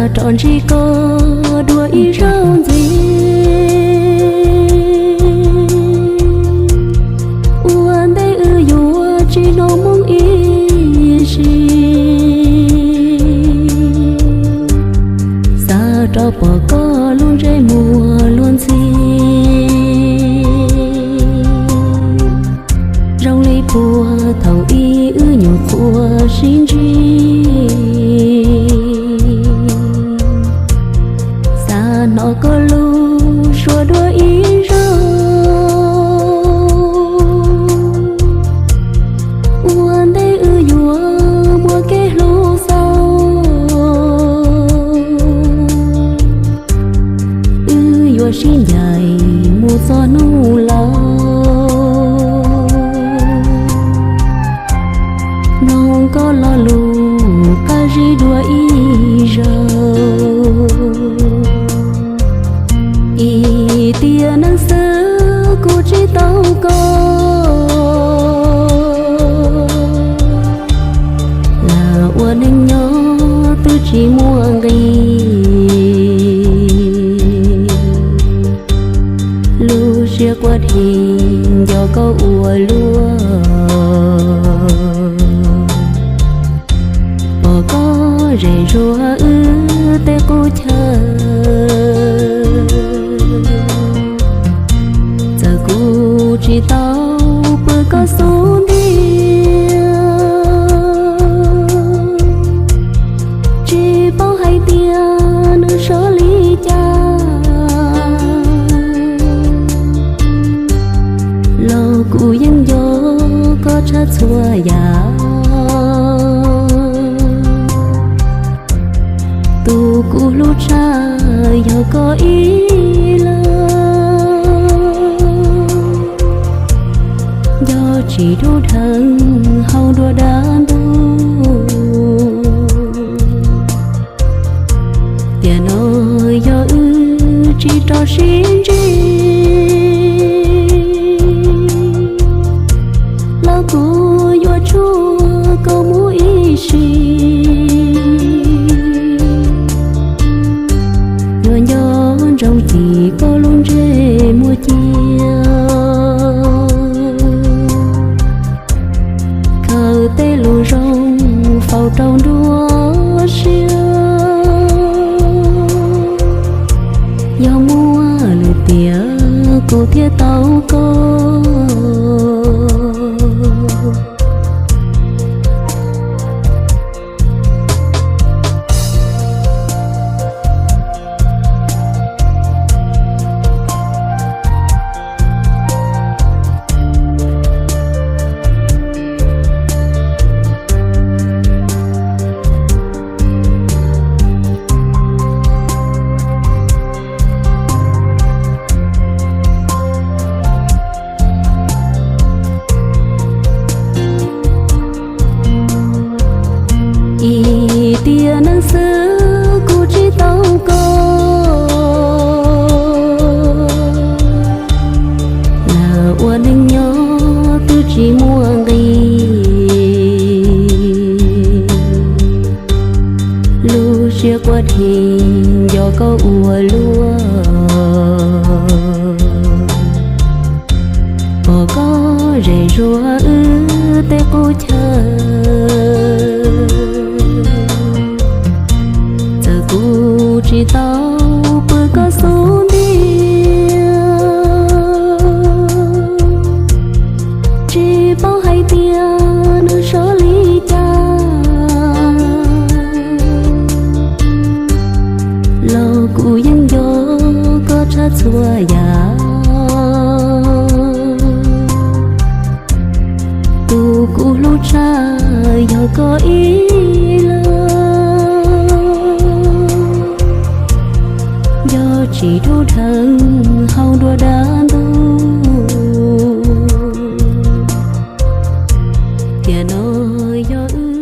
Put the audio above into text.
Rov ntsib koj dua ib zaug ntxiv, ua ntej wb yuav tsis hnov moo ib sim, xav rov pom koj lub ntsej muag luag ntxhi. Zoo li puag thaum ub wb nyuam qhuav sib ntsib, xav hnov koj lub suab dua ib zaug, ua ntej wb yuav muaj kev hlub xaus, wb yuav sib ncaim mus txog hnub laus. Mloog koj lo lus qab zib dua ib zaug, ib tiam neej xwb kuv tsis tau koj, lam ua neej nyob twb tsis muaj nqis. Lub siab quaj dhi nco koj ua luaj, pom koj zem zuag wb tej qub chaw. Txawm kuv tsis tau pw koj xub ntiag, tsis paub hais tias nws sov li cas, los kuv yeej nco koj tshaj txhua yam. Tus kuv hlub tshaj yog koj ib leeg, nco tsis dub dheev hauv nruab dab ntub. Tiam no yog wb tsis rov sib ntsib, los kuv yuav tshuaj koj mus ib sim. Yuav nco ntsoov txim koj lub ntsej muag cia, khaws tej lus zoo faus rau nruab siab. Yog muaj lwm tiam kuv thiaj tau koj. Ib tiam neej xwb kuv tsis tau koj, lam ua neej nyob twb tsis muaj nqis. Lub siab quaj dhi nco koj ua luaj, pom koj zem zuag wb tej qub chaw. Txawm kuv tsis tau pw koj xub ntiag, tsis paub hais tias nws sov li cas, los kuv yeej nco koj tshaj txhua yam. Tus kuv hlub tshaj yog koj ib leeg, nco tsis dub dheev hauv nruab dab ntub. Tiam no yog wb